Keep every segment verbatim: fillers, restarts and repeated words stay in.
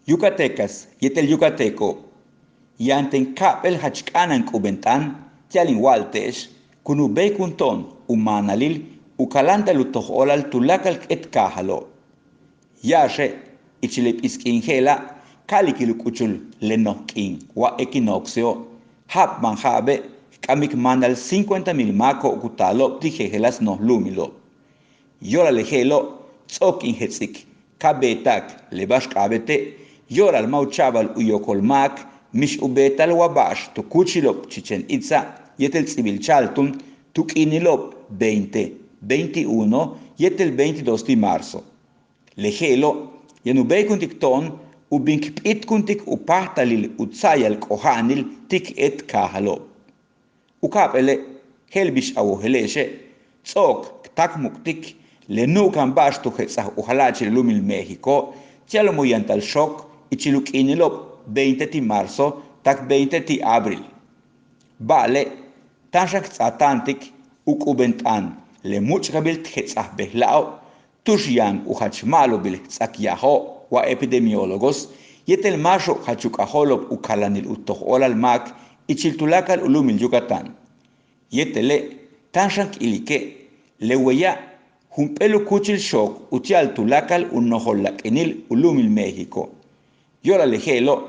Yucatecas yéetel yucateco', yaan ten ka'ap'éel jach k'a'ana'an k'ubéen t'aan ti'al in wa'alte'ex, kun u béeykunta'al u maanalil u kaláanta'al u toj óolal tuláakal k éet kaajalo'. Yáaxe', ichil le p'is k'iin je'ela', ka'alikil u k'uchul le noj k'iin wa equinoccio, ja'ab man ja'abe' k k'amik máanal cincuenta mil máako'ob ku taalo'ob ti' jejeláas noj lu'umilo'. Yo'olal le je'elo' ts'o'ok in jets'ik ka beeta'ak le ba'ax k'a'abéete', yo'olal ma' u cha'abal u yokol máak mix u beeta'al wa ba'ax tu kúuchilo'ob Chichén Itzá yéetel Ts'ibil Cha'altún tu k'iinilo'ob veinte, veintiuno yéetel veintidós ti' marzo. Le je'elo' yaan u béeykuntik to'on u bin k p'íitkuntik u páajtalil u tsa'ayal k'oja'anil ti' k éet kaajalo'. U ka'ap'éele', je'el bix a wojele'exe', ts'o'ok k táakmuk'tik le nu'uka'an ba'ax tu jets'aj u jala'achil u lu'umil México ti'al u moyantal xook ichil u k'iinilo'ob veinte ti' marzo tak veinte ti' abril. Ba'ale', táan xan k ts'aata'antik u k'ubéen t'aan le múuch'kabil t jets'aj bejla'o', tu'ux yaan u jach ma'alobil ts'aak yajo' wa epidemiólogos yéetel máaxo'ob jach u k'ajóolo'ob u kalanil u toj óolal máak ichil tuláakal u lu'umil Yucatán. Yéetele' táan xan k ilike' le weya' junp'éel u kúuchil xook uti'al tuláakal u nojol lak'inil u lu'umil México. Yo'olal le je'elo'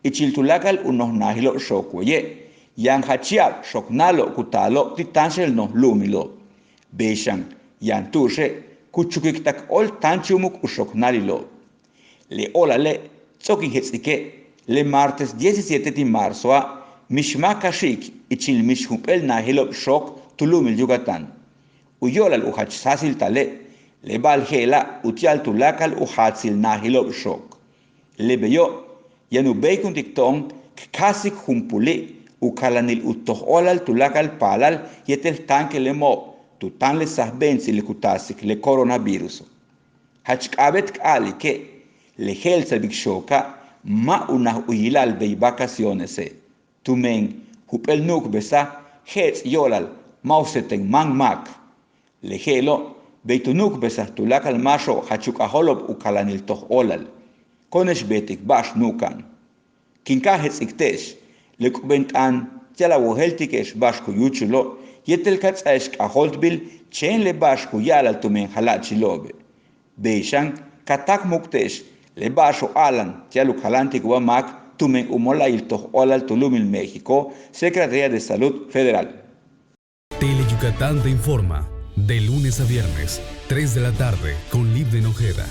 ichil tuláakal u noj naajilo'ob xook waye' yaan jach ya'ab xook náalo'ob ku taalo'ob ti' táanxel noj lu'umilo'. Bey xan yaan tu'uxe' ku chukik tak óol táan chúumuk u xook nálilo'. Le o'olale' ts'o'ok in jets'ike' le martes diecisiete ti' marzoa' mix máak ka xi'ik ichil mix junp'éel naajilo'ob xook tu lu'umil Yucatán. U yo'olal u jach sáasiltale' le ba'al je'ela' uti'al tuláakal u jaatsil naajilo'ob xook. Le beyo' yaan u béeykuntik to'on k káajsik junpuuli' u kalanil u toj óolal tuláakal paalal yéetel táankelemo'ob tu táan le sajbe'entsil ku taasik le coronaviruso'. Jach k'a'abéet k a'alike' le je'eltsabik xooka' ma' unaj u yila'al bey vacacionese', tumen junp'éel nu'ukbesaj je'ets' yo'olal ma' u seten máan máak. Le je'elo' bey tu nu'ukbesaj tuláakal máaxo'ob jach u k'ajóolo'ob u kalanil toj óolal. Ko'one'ex beetik ba'ax nu'uka'an. Kin ka'a jets'ik te'ex le k'ubéen t'aan ti'al a wojéeltike'ex ba'ax ku yúuchulo' yéetel ka ts'áaex k'ajóoltbil chéen le ba'ax ku ya'alal tumen jala'achilo'obe'. Bey xan ka táakmuk'te'ex le ba'ax u a'alan ti'al u kaláantik wa máak tumen u mola'ayil toj óolal tu lu'umil México, Secretaría de Salud Federal. Tele Yucatán te informa de lunes a viernes, tres de la tarde, con Livden Ojeda.